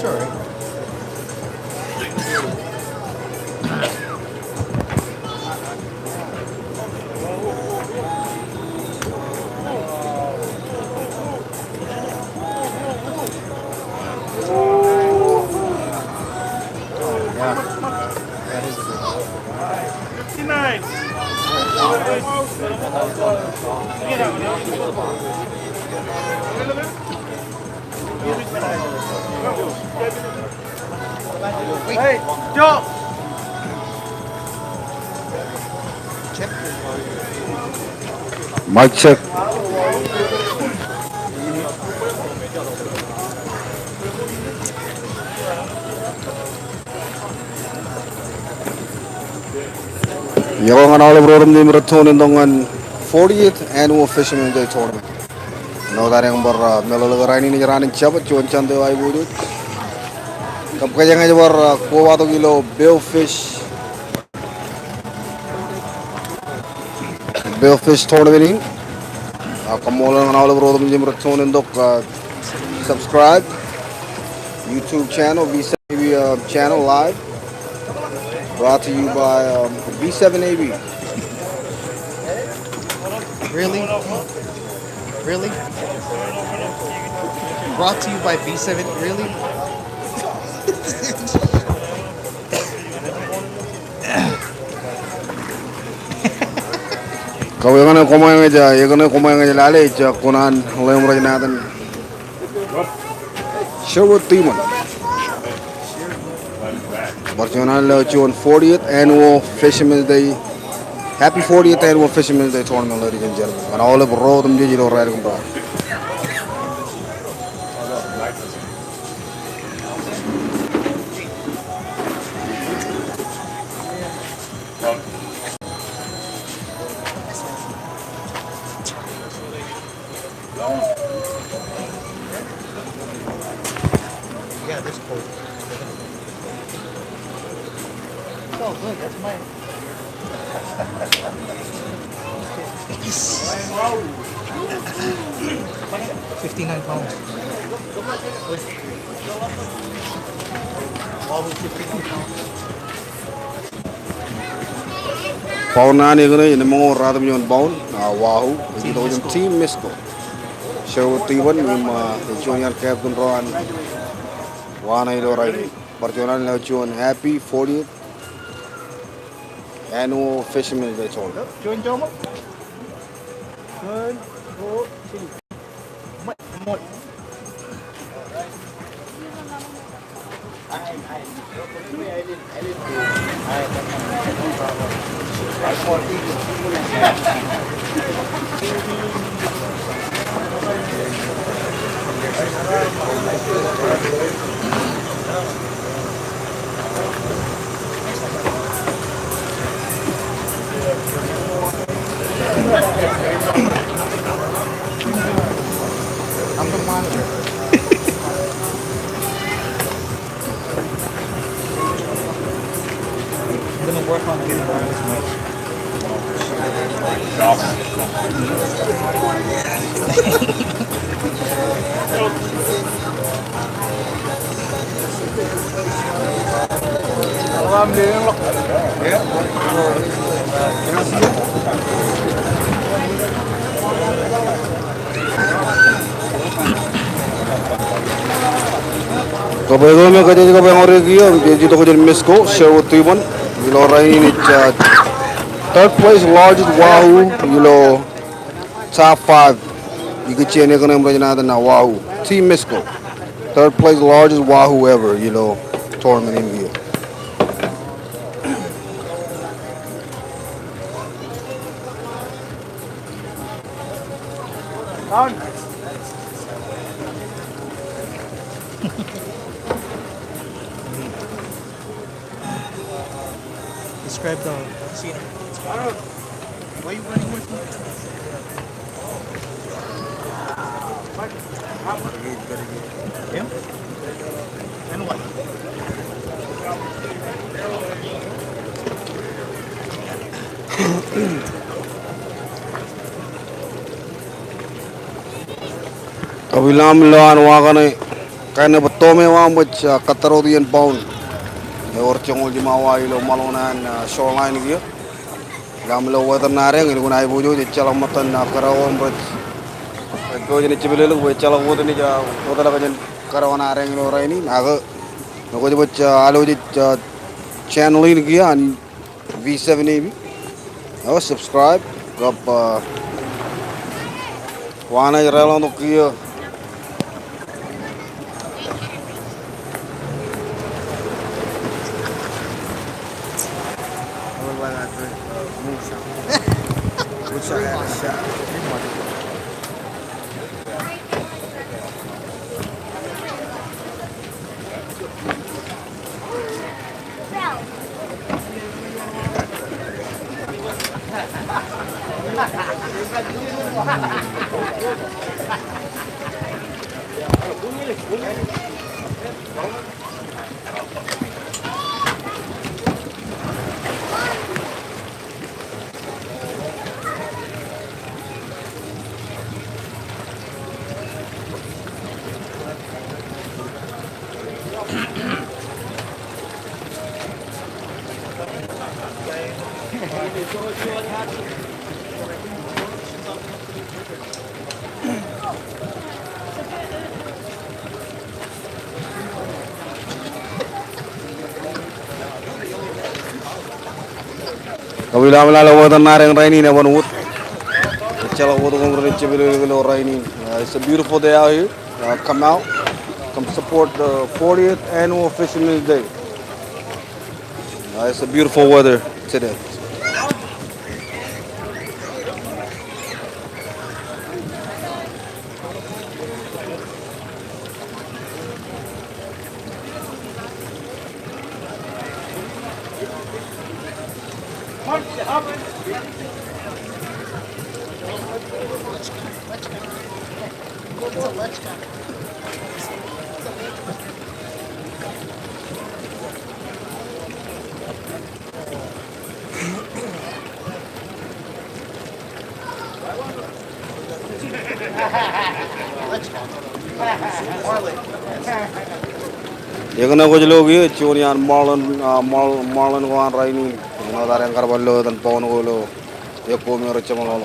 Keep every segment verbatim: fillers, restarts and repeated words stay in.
Sorry. Yeah. That is a good one. Hey, Joe. Mic check. Iọkwe ñan aolep ro otemjej im rūttoon in tok ñan fortieth Annual Fisherman's Day Tournament. Āinwōt ad bar, uh, meḷeḷe ke rainin ej raan in Jabōt, juon Sunday eo aiboojoj. Kab kōjeañ ej bar, uh, kobatok ilo Billfish Billfish Tournament in. Uh, kaṃṃoolol ñan aolep ro otemjej im rūttoon in tok, uh, subscribe YouTube channel, V seven A B, uh, channel live. Brought to you by, um, V seven A B. Really? Really? Brought to you by V seven, really? Kab eñin koṃ eo ñe ej, eñin koṃ eo ñe ej lale ej, uh, kuṇaan ḷeum rej naat in Sherwood Tiban. Bar juon alen ilo juon fortieth Annual Fisherman's Day. Happy fortieth Annual Fisherman's Day Tournament, ladies and gentlemen. Ñan aolep ro otemjej ilo rādik im bar. Yeah, this cold. Oh, good. That's mine. Fifty-nine pounds. Pound ṇe an eñin, eṇ ṃōñā ratimjuon pound, uh, wahoo, ej itok jān Team Misco. Sherwood Tiban, im, uh, ej juon iaan captain ro an wa ṇe ilo rainin. Bar juon alen ilo juon happy fortieth Annual Fisherman's Day Tournament. I'm the monitor. I'm gonna work on getting around as much. Kab eo me kajjitōk kab eñoor kiiō, ej itok jān Misco, Sherwood Tiban, ilo rainin ej, uh, third place largest wahoo, ilo top five ikijjien eñin im rej naat in wahoo. Team Misco. Third place largest wahoo ever, ilo tournament in kiiō. Describe the scene. Why you running away from me? Him? And what? Kab ilo aṃ lo an wa kaṇe, kain eo bwe tomewaṃ bwe ej, ah, kōttar wōt iien bound. Ewōr joñoul jiṃa wa ilo ṃaḷoon an, ah, shoreline kiiō. Ilo aṃ lo weather ṇa deñ, elukkuun aiboojoj, ejjeḷọk ṃōttan, ah, kōdọọk ko rej, ej kōjjeḷọk, ejjeḷọk wōt naaj, ah, wōtlọk jān kōdọọk ṇa deñ ilo rainin, ak, ah, kwōj bwe ej, ah, alwōj ej, ah, channel in kiiō an V seven A B. Eo, subscribe. Kab, ah, wa ṇe ej deḷọñtok kiiō. Kab ilo aṃ lale weather ṇa deñ rainin, eban wōt. Ejjeḷọk wōt koṃ ren jepelōk ilo rainin. Uh, it's a beautiful day out here. Uh, come out. Come support the fortieth annual Fishermen's Day. Uh, it's a beautiful weather today. Ekwe, kwōj lo kiiō, juon iaan marlin, ah, mar-, marlin ko an rainin. Āinwōt ad kar bar lo etan bound ko ilo ekwe me rej jeṃḷọk.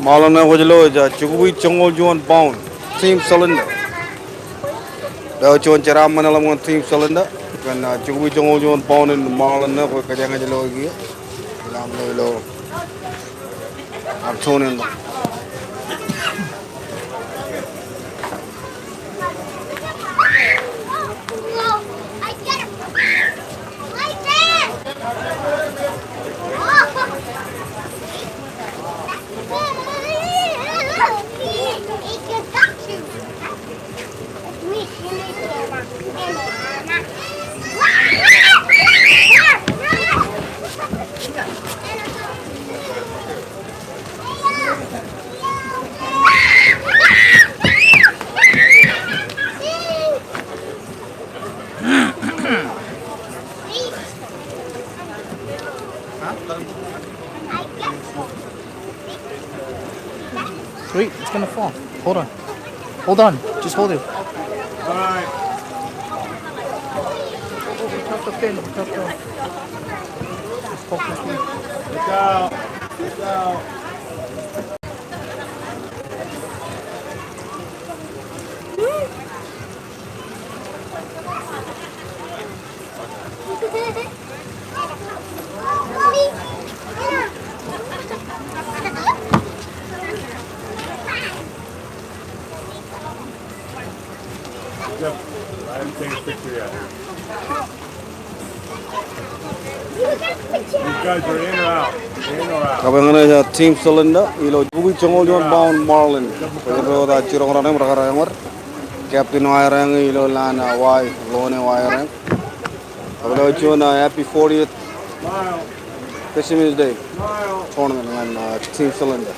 Marlin eo kwōj lo ej, ah, jukwi joñoul juon pound, team cylinder. Eo juon jeraaṃṃan eḷap ñan team cylinder. Kōn, ah, jukwi joñoul juon pound in marlin eo kwōj kōjeañ lo kiiō. Ilo aṃ lo ilo. Aṃ tune in. Wait, it's gonna fall. Hold on. Hold on. Just hold it. All right. Cut the pin. Cut the. Just poke the pin. Look out. Look out. Yep, I haven't taken a picture yet. You guys are in or out? In or out? Kab eñin ej Team Cylinder ilo bukwi joñoul juon pound marlin. Rej wōt jiroñ raṇe im rekar āinwōt captain eo aer āinwōt ilo lowaan, uh, wai, lowaan wai eo aer āinwōt. Kab ilo juon, uh, happy fortieth Fisherman's Day tournament ñan, uh, Team Cylinder.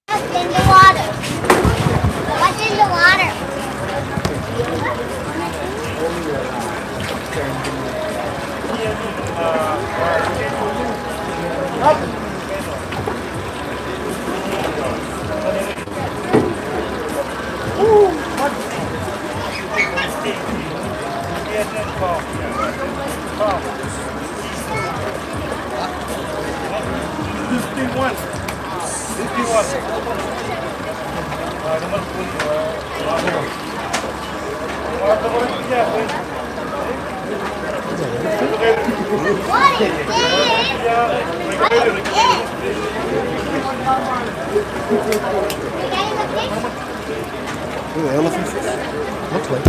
What's in the water? What's in the water? Fifty-one. Fifty-one. Ooh, elephant fish. Looks like.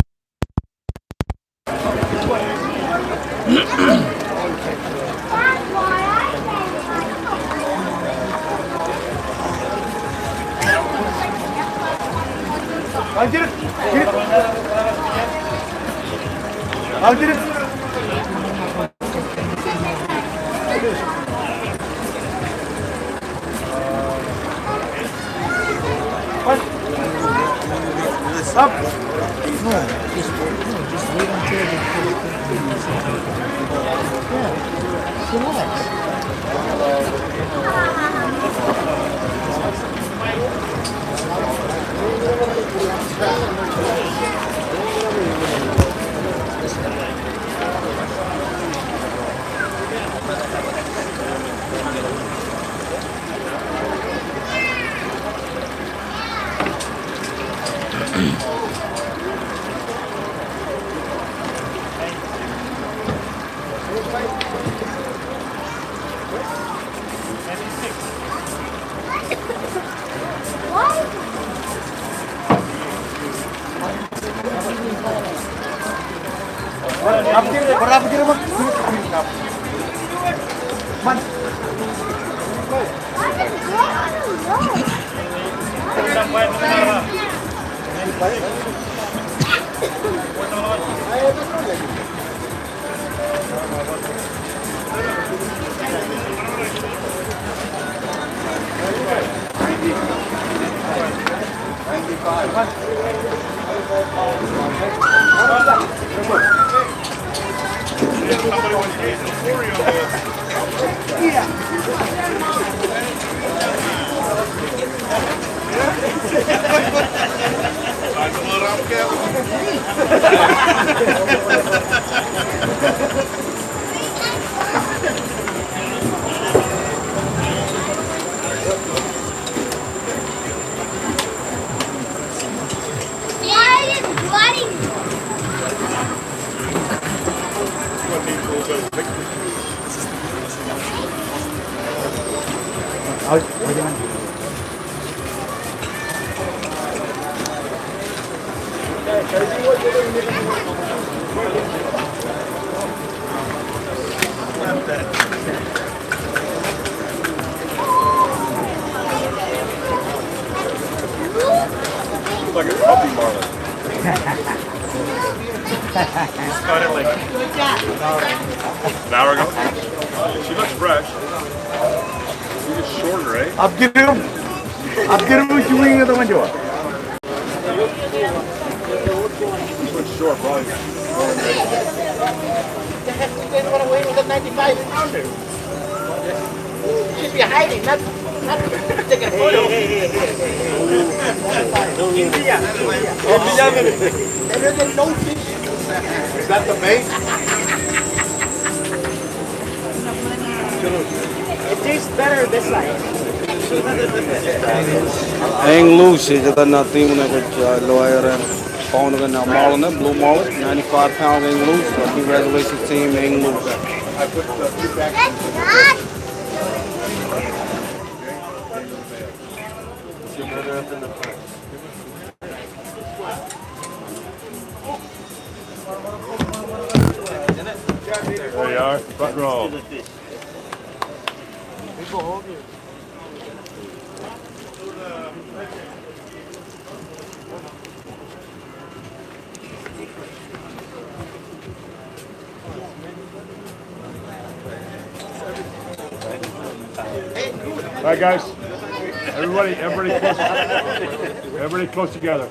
I'll get it. Get it. I'll get it. Up. No, just, no, just wait until they, yeah, relax. Like a puppy marlin. Just caught it, like, an hour ago. She looks fresh. She's just shorter, eh? Abjirum. Abjirum, juññe eo etan juon. She looks short, probably. They don't wanna weigh with a ninety-five pounder. Should be hiding, not Is that the bait? It tastes better this side. Hang Loose, ej etan team ṇe kwōj, uh, lo aer, uh, pound kōn, uh, mullet, blue mullet, ninety-five pound Hang Loose. Uh, congratulations team Hang Loose. There you are, front row. All right, guys. Everybody, everybody close, everybody close together.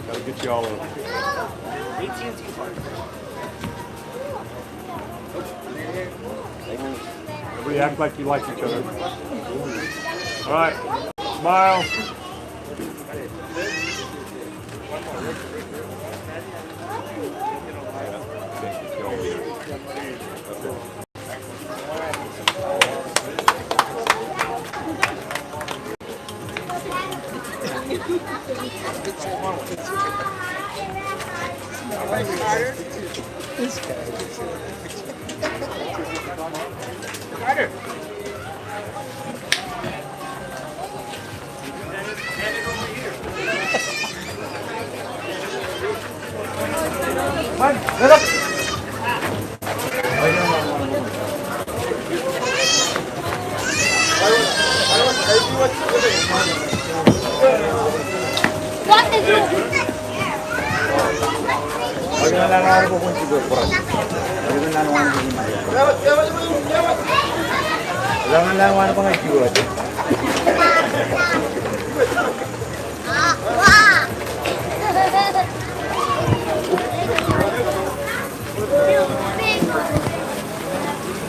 Gotta get you all in. Everybody act like you like each other. All right. Smile.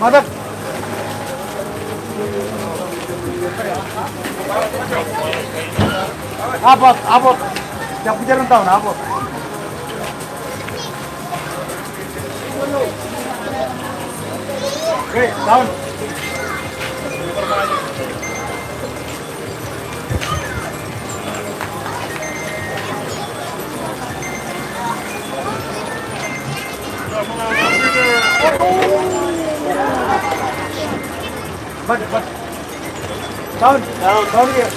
Matak. Apot, apot. Jab kijer down, apot. Okay, down. But, but. Down. Down. Down here.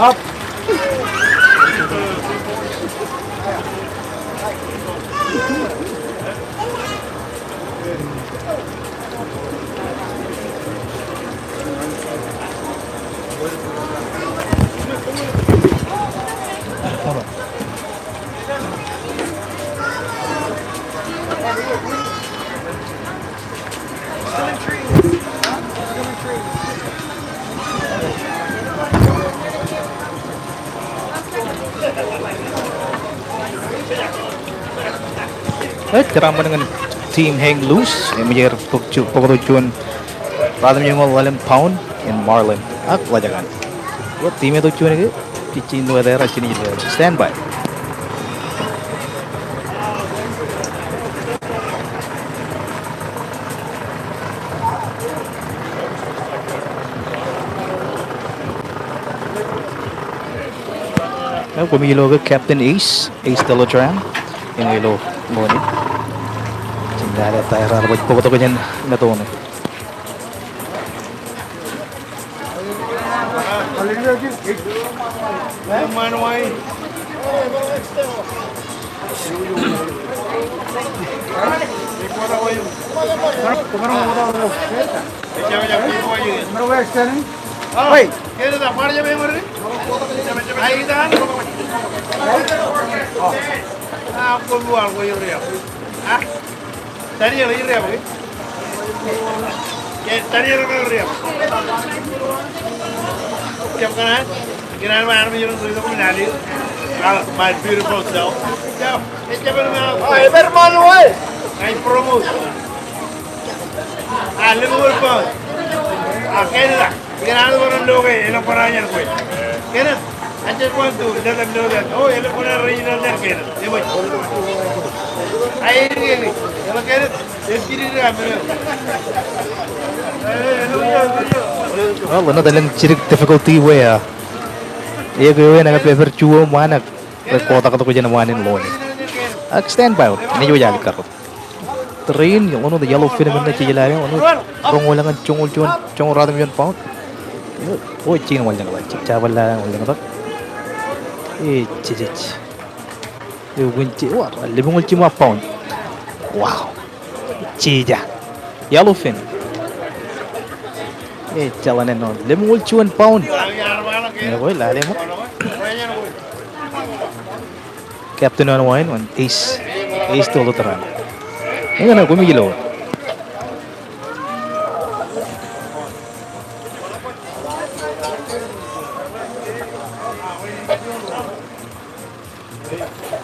Up. Ej jeraaṃṃan ñan team Hang Loose, eṃōj aer bōk ju-, bōktok juon ratimjuonñoul ḷalem pound in marlin ak ḷajakan. Wōt team eo tok juon ke, pitch in wōt aer, ej jino ej ilo aer. Stand by. Eo, koṃij lo ke Captain Ace, Ace Delatraan, eñin ilo ṃool in. Jen lale ta raar bōktok jān metoone. Kōn an bar armej ro tok im lale. Ah, my beautiful self. Yeah, it's a very nice. Oh, it's a very nice. I promote. Ah, Liverpool fans. Ah, Canada. Kōn an bar an lo ke, eḷap bar an kwe. Kōn an, I just want to let them know that, oh, eḷap bar an regional jet Canada. Eṃōj. Ai, eḷap Canada. Well, another lōñ jidik difficulty where, uh, eo ke ewi enaaj pād juon ṃaan ak rej kotak tok jān ṃaan in ḷoon in. Ak stand by wōt, naaj wōj alikkar wōt. Tōre in, ḷoon wōt yellowfin men ṇe jej lale, ḷoon wōt roñoul ñan joñoul juon, joñoul ruatimjuon pound. Eo, eo, ejjañin wanlōñtak, jab lale wanlōñtak. Ejejej. Eo, win je, eo, lemñoul jiṃa pound. Wow. Jija. Yellowfin. Ejjeḷọk ṇe ṇo. Lemñoul juon pound. Eo, lale ṃōk. Captain eo an wa in, wan ace. Ace to ḷotak eo an. Eñin eo, koṃij lo.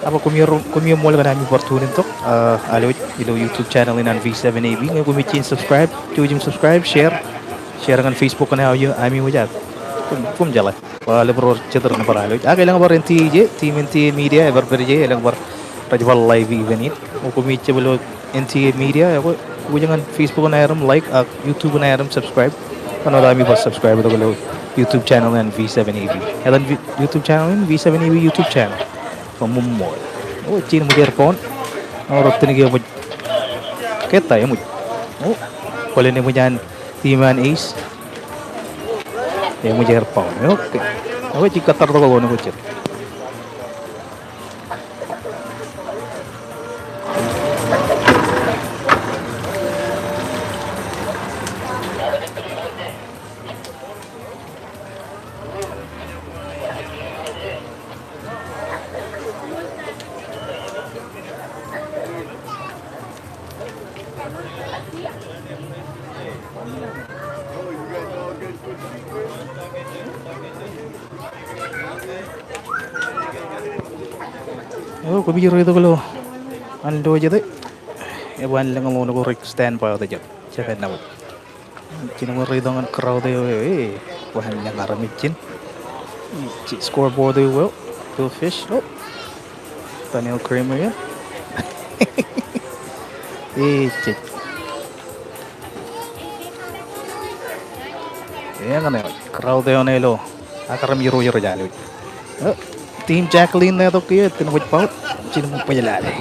Ak koṃi ro, koṃi ṃool kōn ami bar tune in tok, ah, alwōj ilo YouTube channel in an V seven A B. Ñe koṃi jen subscribe, jouj im subscribe, share, share ñan Facebook kōn ami, ami wōj ak. Koṃ, koṃ jeḷā. Ba ḷap ro jet ro bar alwōj. Ak elōñ bar N T A je, team N T A media, ebar pād je, elōñ bar rej bar live event in. Ñe koṃi jab lo N T A media, eo, wōj ñan Facebook ṇe aer im like, ak YouTube ṇe aer im subscribe. Kōn wōt ami bar subscribe tok ilo YouTube channel in V seven A B. Etan V-, YouTube channel in V seven A B YouTube channel. Koṃṃool. Eo, ejjañin ṃōj air pound. Eo, rej tōn ke eṃōj. Kōttar eṃōj. Eo, kwōlen eṃōj an team an ace. Eṃōj air pound. Okay. Eo, ej kōttar tok ḷoon ko jet. Eo, koṃij ri tok ilo an lo jete. Eban lōñ ḷoon ko rej stand by wōt jet. Jab ṇa wōt. Ejjañin ri tok ñan crowd eo, e, wāween ñan armej ijin. Ej scoreboard eo, Bill Fish, eo. Daniel Kramer, eo. Ejej. Eñin eo, crowd eo ṇe ilo. Ak armej ro rej alwōj. Eo, team Jacqueline ṇe tok kiiō, ejjañin ṃōj pound, ejjañin ṃōj lale.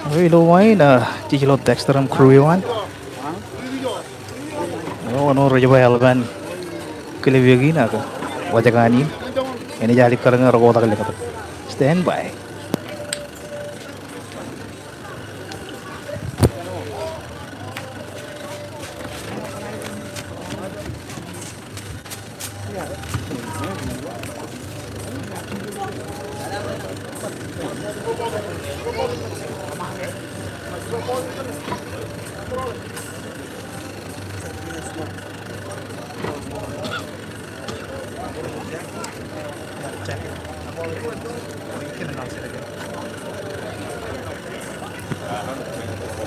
Eo, ilo wa in, ah, jej lo Dexter im crew eo an. Eo, eo rej ba eḷap an kile wōt in ak wōjkan in. Enaaj alikkar ñe rekotak ḷọk. Stand by.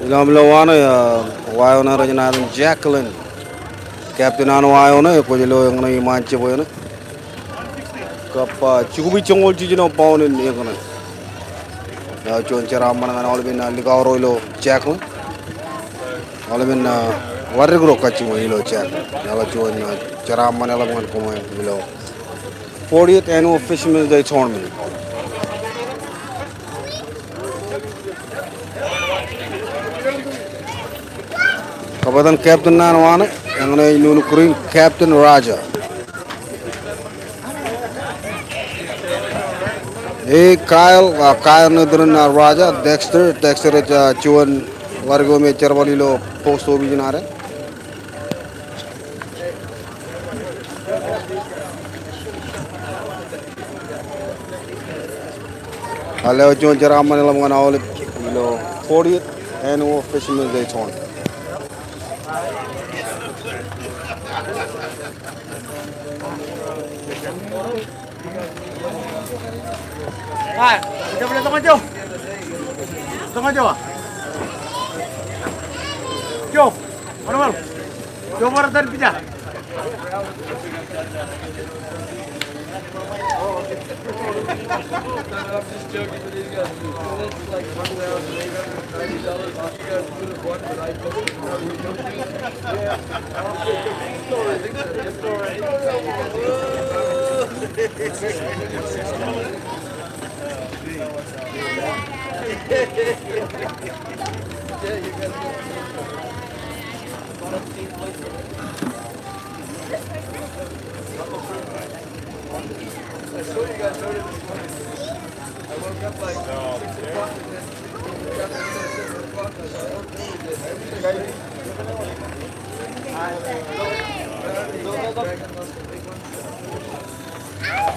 Ilo aṃ lo wa ṇe, ah, wa eo ṇe rej ṇa itok Jacqueline. Captain an wa eo ṇe, kwōj lo eñṇe iṃaan jebwe ṇe. Kab, ah, jikubi joñoul jiljino pound in eñṇe. Eo juon jeraaṃṃan ñan aolepen, ah, likao ro ilo Jacqueline. Aolepen, ah, ḷaddik ro kajjiṃwe ilo Jacqueline. Eḷap juon, ah, jeraaṃṃan eḷap ñan koṃ ilo fortieth Annual Fisherman's Day Tournament. Kab etan captain ṇe an wa ṇe, eñṇe ej nuknuk green, Captain Raja. Hey, Kyle, uh, Kyle ṇe tūrin, uh, Raja, Dexter, Dexter ej, uh, juon ḷaddik eo me ej jerbal ilo post office in ad. Al eo juon jeraaṃṃan eḷap ñan aolep ilo fortieth annual Fisherman's Day Tournament. Ai, ito pala tonga jo. Tonga jo. Jo, mana mal? Jo, mana tan pija?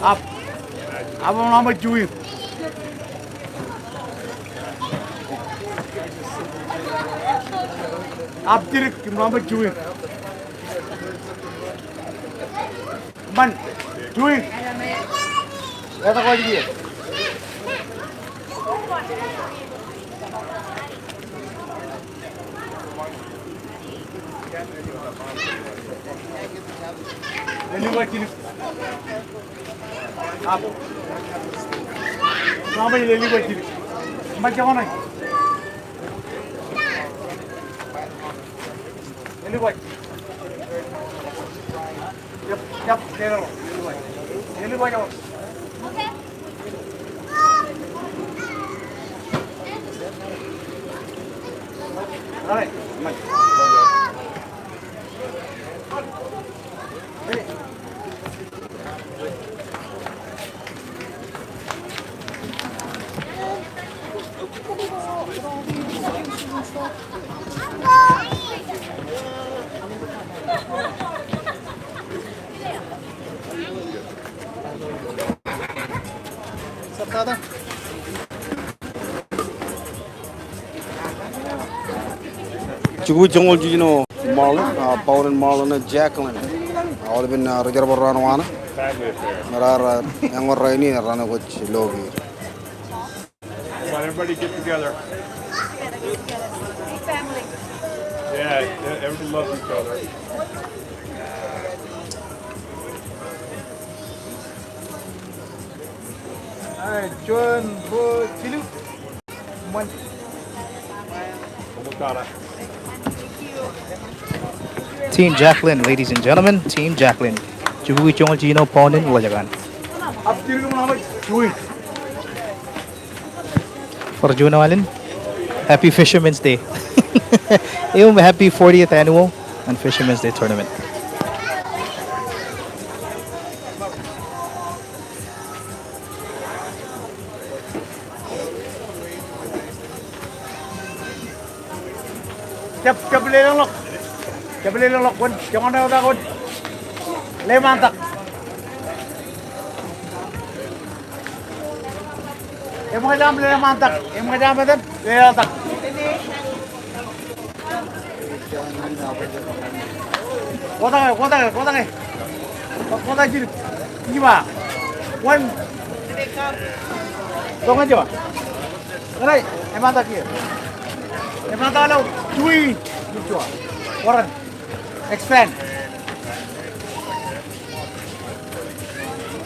Ab. Ab, ḷōmṇak juwing. Ab jidik, im ḷōmṇak juwing. Eṃṃan, juwing. Etak waj kiiō. Leluk waj jidik. Ab. Ḷōmṇak leluk waj jidik. Eṃṃan joñan waj. Leluk waj. Jab, jab, leluk waj. Leluk waj. Jibukwi joñoul jiljino Marlin, uh, Bowden Marlin ṇe Jacqueline. Uh, aolepen, uh, ri-jerbal raṇ wānō. Ṃōk raar, uh, eñoul rainin raṇe kwōj lo kiiō. Come on, everybody get together. Big family. Yeah, everybody loves each other. All right, juon, ruo, jilu. One. Team Jacqueline, ladies and gentlemen, Team Jacqueline. Jibukwi joñoul jiljino Bowden Ḷōjkan. Up, jilu, come on, wait. Juwing. Bar juon alen. Happy Fisherman's Day. Im happy fortieth annual and Fisherman's Day tournament. Jab, jab lelōñḷọk. Jab lelōñḷọk, kwōn joñan eotak wōt. Leṃaantak. Eṃōj aṃ leṃaantak. Eṃōj aṃ etan, leḷọktak. Kōtake, kōtake, kōtake. Kōtake jidik. Ij ba. One. Tok ñan jeba. All right, eṃaantak kiiō. Eṃaantak ilo tui. Ij ba. Warren. Expand.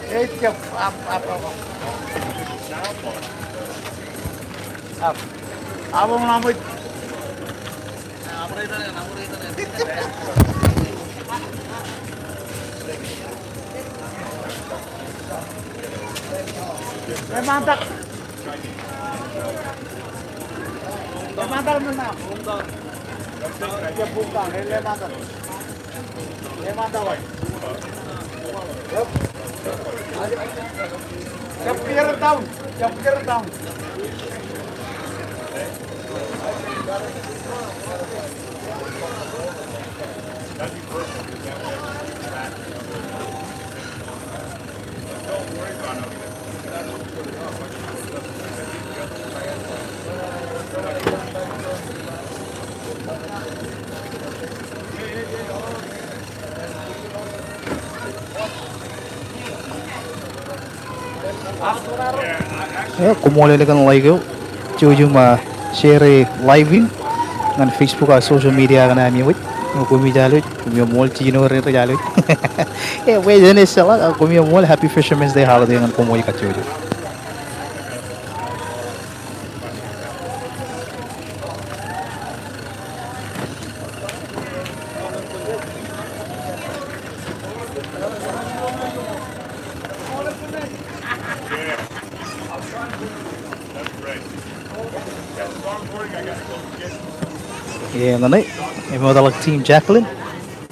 Ej jab, up, up, up, up. Up. Up, ḷōmṇak. Eṃaantak. Eṃaantak men na. Eṃaantak. Eṃaantak waj. Yep. Koṃṃool ālikin like eo. Jouj im, ah, share e live in ñan Facebook ak social media kaṇe ami wōj. Koṃij alwōj, koṃi ṃool jiljino rej alwōj. Eh, wōj jen ej jeḷā, ah, koṃi ṃool, happy Fisherman's Day holiday ñan koṃ wōj kajjojo. Eñin, emootḷọk Team Jacqueline.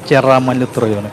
Jeraaṃṃan ilo tōre eo ṇe.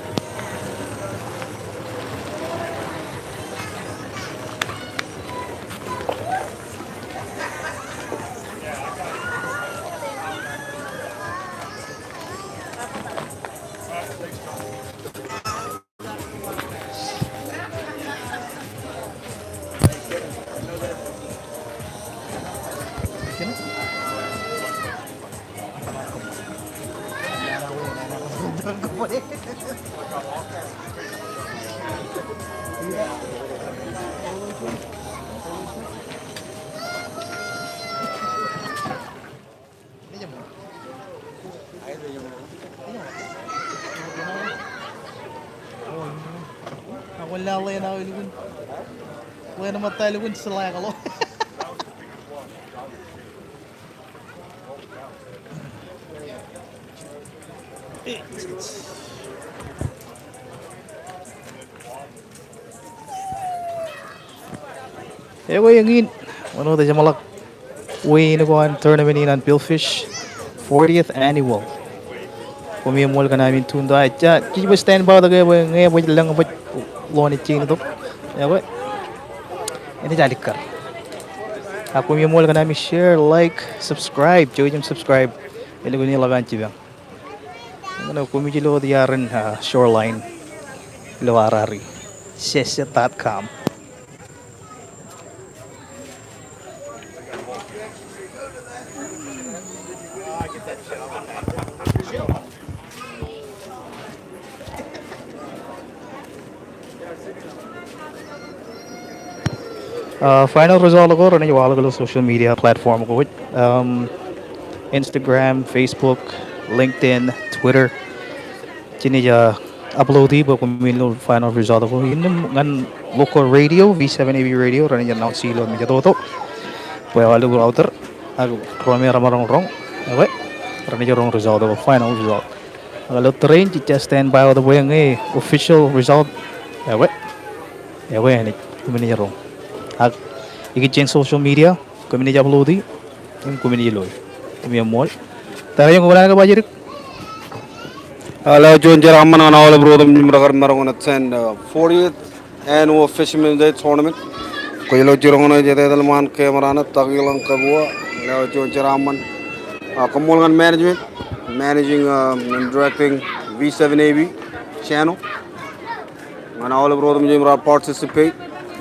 Ak wōn lale ṇa eo lukkuun, wōn ṃōtta lukkuun slack ḷọk. Ekwe eñin, wōn wōt ejeṃḷọk weigh-in ko an tournament in an Billfish fortieth annual. Koṃi ṃool kōn ami tune to, ah, jej bwe stand by tok bwe ñe bwe lōñ bwe ḷoon ej jein tok. Ekwe enaaj alikkar. Ak koṃi ṃool kōn ami share, like, subscribe, jouj im subscribe. Elukkuun iḷap an jipañ. Ñan koṃij lo wōt iar in, ah, shoreline ilo Harare. Sheshe dot com. Ah, final result ko renaaj waḷọk ilo social media platform ko, um, Instagram, Facebook, LinkedIn, Twitter. Jenaaj, ah, upload e bwe koṃwin lo final result ko. Innām ñan local radio, V seven A B radio, renaaj announce e ilo mejatoto bwe aolep ro out er ak ro me remaroñ roñ, ekwe renaaj roñ result ko, final result. Ak ilo tōre in jej stand by wōt bwe ñe official result, ekwe, ekwe enaaj, koṃwin naaj roñ. Ak ikijjien social media, koṃwin naaj upload e im koṃwin naaj lo e. Koṃi ṃool. Tōre in kwō kōṇaan ke Patrick? Ah, lewōj juon jeraaṃṃan ñan aolep ro otemjej im rekar maroñ in attend, ah, fortieth Annual Fishermen's Day Tournament. Kwōj lo jiroñ ṇe ej etetal ṃaan camera ṇe, Takilañ Kabua, lewōj juon jeraaṃṃan. Ah, koṃṃool ñan management, managing, um, and directing V seven A B channel. Ñan aolep ro otemjej im raar participate.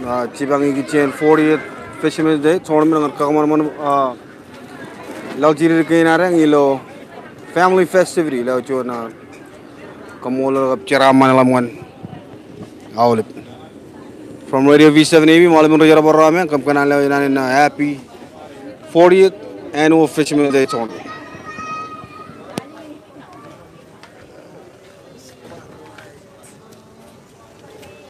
Ah, jipañ ikijjien fortieth Fishermen's Day Tournament ñan kakōṃanṃan, ah, laḷ jided kein ad ilo family festivity, lewōj juon, ah, koṃṃool kab jeraaṃṃan ḷọk ñan aolep. From Radio V seven A B, ṃool men rej jerbal raṃṃan, kōm kōṇaan lewōj naan in, ah, happy fortieth Annual Fishermen's Day Tournament.